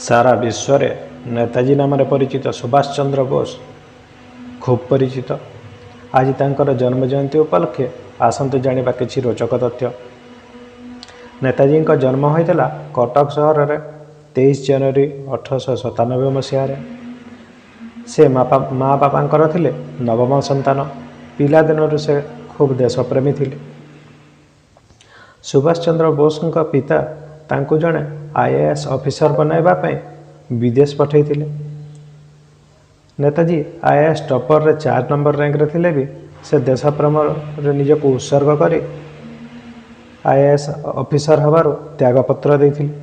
ସାରା ବିଶ୍ୱରେ ନେତାଜୀ ନାମରେ ପରିଚିତ ସୁଭାଷ ଚନ୍ଦ୍ର ବୋଷ ଖୁବ୍ ପରିଚିତ। ଆଜି ତାଙ୍କର ଜନ୍ମ ଜୟନ୍ତୀ ଉପଲକ୍ଷେ ଆସନ୍ତୁ ଜାଣିବା କିଛି ରୋଚକ ତଥ୍ୟ। ନେତାଜୀଙ୍କ ଜନ୍ମ ହୋଇଥିଲା କଟକ ସହରରେ 23 ଜାନୁଆରୀ 1897 ମସିହାରେ। ସେ ମା ବାପାଙ୍କର ଥିଲେ ନବମ ସନ୍ତାନ। ପିଲାଦିନରୁ ସେ ଖୁବ୍ ଦେଶପ୍ରେମୀ ଥିଲେ। ସୁଭାଷ ଚନ୍ଦ୍ର ବୋଷଙ୍କ ପିତା ତାଙ୍କୁ ଜଣେ ଆଇଏଏସ୍ ଅଫିସର ବନାଇବା ପାଇଁ ବିଦେଶ ପଠାଇଥିଲେ। ନେତାଜୀ ଆଇଏଏସ୍ ଟପରରେ 4 ନମ୍ବର ର୍ୟାଙ୍କରେ ଥିଲେ ବି ସେ ଦେଶପ୍ରେମରେ ନିଜକୁ ଉତ୍ସର୍ଗ କରି ଆଇଏଏସ୍ ଅଫିସର ହେବାରୁ ତ୍ୟାଗପତ୍ର ଦେଇଥିଲେ।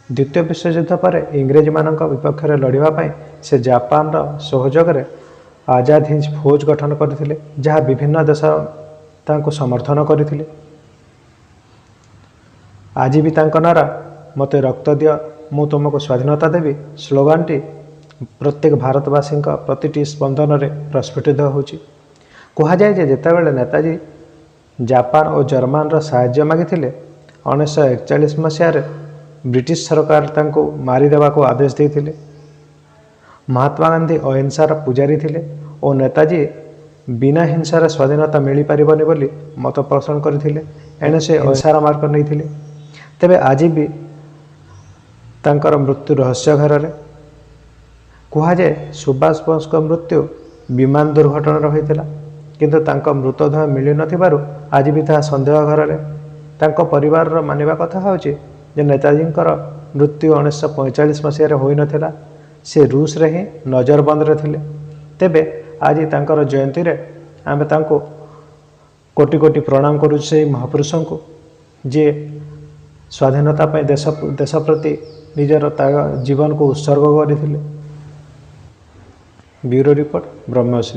ଦ୍ୱିତୀୟ ବିଶ୍ୱଯୁଦ୍ଧ ପରେ ଇଂରେଜମାନଙ୍କ ବିପକ୍ଷରେ ଲଢ଼ିବା ପାଇଁ ସେ ଜାପାନର ସହଯୋଗରେ ଆଜାଦ ହିନ୍ଦ ଫୌଜ ଗଠନ କରିଥିଲେ, ଯାହା ବିଭିନ୍ନ ଦେଶ ତାଙ୍କୁ ସମର୍ଥନ କରିଥିଲେ। ଆଜି ବି ତାଙ୍କ ନାରା "ମୋତେ ରକ୍ତ ଦିଅ, ମୁଁ ତୁମକୁ ସ୍ୱାଧୀନତା ଦେବି" ସ୍ଲୋଗାନଟି ପ୍ରତ୍ୟେକ ଭାରତବାସୀଙ୍କ ପ୍ରତିଟି ସ୍ପନ୍ଦନରେ ପ୍ରସ୍ଫୁଟିତ ହେଉଛି। କୁହାଯାଏ ଯେ ଯେତେବେଳେ ନେତାଜୀ ଜାପାନ ଓ ଜର୍ମାନର ସାହାଯ୍ୟ ମାଗିଥିଲେ, 1941 ମସିହାରେ ବ୍ରିଟିଶ ସରକାର ତାଙ୍କୁ ମାରିଦେବାକୁ ଆଦେଶ ଦେଇଥିଲେ। ମହାତ୍ମା ଗାନ୍ଧୀ ଅହିଂସାର ପୂଜାରୀ ଥିଲେ ଓ ନେତାଜୀ ବିନା ହିଂସାରେ ସ୍ୱାଧୀନତା ମିଳିପାରିବନି ବୋଲି ମତ ପୋଷଣ କରିଥିଲେ। ଏଣୁ ସେ ଅହିଂସାର ମାର୍ଗ ନେଇଥିଲେ। ତେବେ ଆଜି ବି ତାଙ୍କର ମୃତ୍ୟୁ ରହସ୍ୟ ଘେରରେ। କୁହାଯାଏ ସୁଭାଷ ବୋଷଙ୍କ ମୃତ୍ୟୁ ବିମାନ ଦୁର୍ଘଟଣାରେ ହୋଇଥିଲା, କିନ୍ତୁ ତାଙ୍କ ମୃତଦେହ ମିଳିନଥିବାରୁ ଆଜି ବି ତାହା ସନ୍ଦେହ ଘେରରେ। ତାଙ୍କ ପରିବାରର ମାନିବା କଥା ହେଉଛି ଯେ ନେତାଜୀଙ୍କର ମୃତ୍ୟୁ 1945 ମସିହାରେ ହୋଇନଥିଲା, ସେ ରୁଷରେ ହିଁ ନଜରବନ୍ଦରେ ଥିଲେ। ତେବେ ଆଜି ତାଙ୍କର ଜୟନ୍ତୀରେ ଆମେ ତାଙ୍କୁ କୋଟି କୋଟି ପ୍ରଣାମ କରୁଛୁ, ସେଇ ମହାପୁରୁଷଙ୍କୁ ଯିଏ ସ୍ୱାଧୀନତା ପାଇଁ ଦେଶ ପ୍ରତି ନିଜର ତ୍ୟାଗ ଜୀବନକୁ ଉତ୍ସର୍ଗ କରିଥିଲେ। Bureau report, ବ୍ରହ୍ମଶ୍ରୀ।